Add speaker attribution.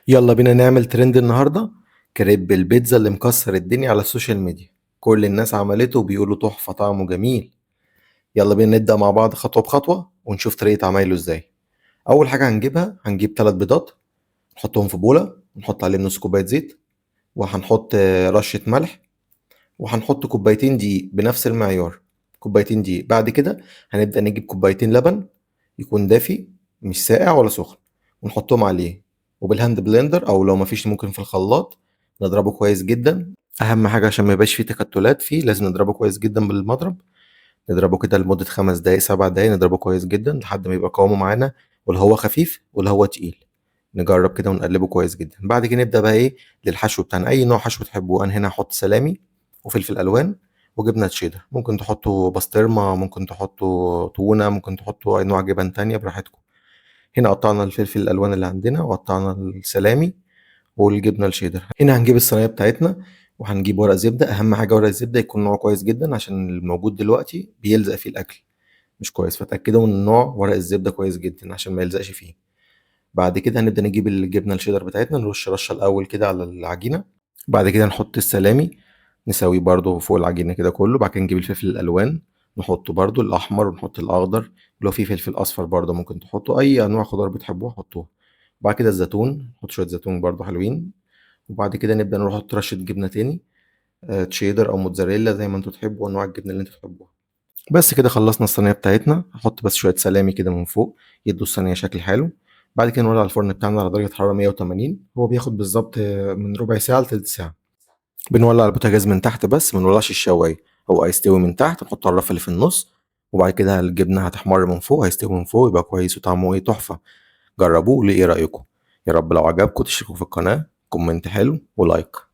Speaker 1: يلا بينا نعمل ترند النهارده، كريب البيتزا اللي مكسر الدنيا على ال social media. كل الناس عملته وبيقولوا تحفة، طعمه جميل. يلا بينا نبدأ مع بعض خطوة بخطوة ونشوف طريقة عمايله ازاي. أول حاجة هنجيبها، هنجيب 3 بيضات نحطهم في بولة، ونحط عليهم نص كوباية زيت، وهنحط رشة ملح، وهنحط كوبايتين دقيق بنفس المعيار، كوبايتين دقيق. بعد كده هنبدأ نجيب كوبايتين لبن يكون دافي مش ساقع ولا سخن، ونحطهم عليه، وبال hand blender او لو مفيش ممكن في الخلاط نضربه كويس جدا. اهم حاجة عشان ما يبقاش فيه تكتلات فيه لازم نضربه كويس جدا بالمضرب. نضربه كده لمدة 5 دقايق 7 دقايق، نضربه كويس جدا لحد ما يبقى قوامه معانا، ولا هو خفيف ولا هو تقيل. نجرب كده ونقلبه كويس جدا. بعد كده نبدا بقى ايه للحشو بتاعنا، اي نوع حشو تحبوه. انا هنا هحط سلامي وفلفل الوان وجبنه تشيدر، ممكن تحطوا بسطرمه، ممكن تحطوا تونه، ممكن تحطوا اي نوع جبن تانية براحتكم. هنا قطعنا الفلفل الالوان اللي عندنا، وقطعنا السلامي والجبنه الشيدر. هنا هنجيب الصينية بتاعتنا وهنجيب ورق زبدة. اهم حاجة ورق الزبدة يكون نوعه كويس جدا، عشان الموجود دلوقتي بيلزق فيه الاكل مش كويس، فتاكدوا من نوع ورق الزبدة كويس جدا عشان ما يلزقش فيه. بعد كده هنبدا نجيب الجبنة الشيدر بتاعتنا، نرش رشه الاول كده على العجينة. بعد كده نحط السلامي نسويه برده فوق العجينة كده كله. بعد كده نجيب الفلفل الالوان نحطه برده الاحمر، ونحط الاخضر، ولو في فلفل اصفر برده ممكن تحطه، اي انواع خضار بتحبوها حطوها. بعد كده الزيتون، نحط شوية زيتون برده حلوين. وبعد كده نبدا نحط رشه جبنه تاني، تشيدر او موتزاريلا زي ما انتوا تحبوا، انواع الجبنة اللي انتوا تحبوها. بس كده خلصنا الصينية بتاعتنا. هحط بس شوية سلامي كده من فوق يدوا الصينية شكل حلو. بعد كده نولع الفرن بتاعنا على درجه حرارة 180، هو بياخد بالظبط من ربع ساعة لتلت ساعة. بنولع البوتاجاز من تحت بس، ما نولعش الشوايه، هو هيستوي من تحت. نحط الرف اللي في النص، وبعد كده الجبنة هتحمر من فوق، هيستوي من فوق، يبقى كويس وطعمه ايه تحفة. جربوه وقولوا ايه رايكم. يا رب لو عجبكم تشتركوا في القناة، comment حلو و like.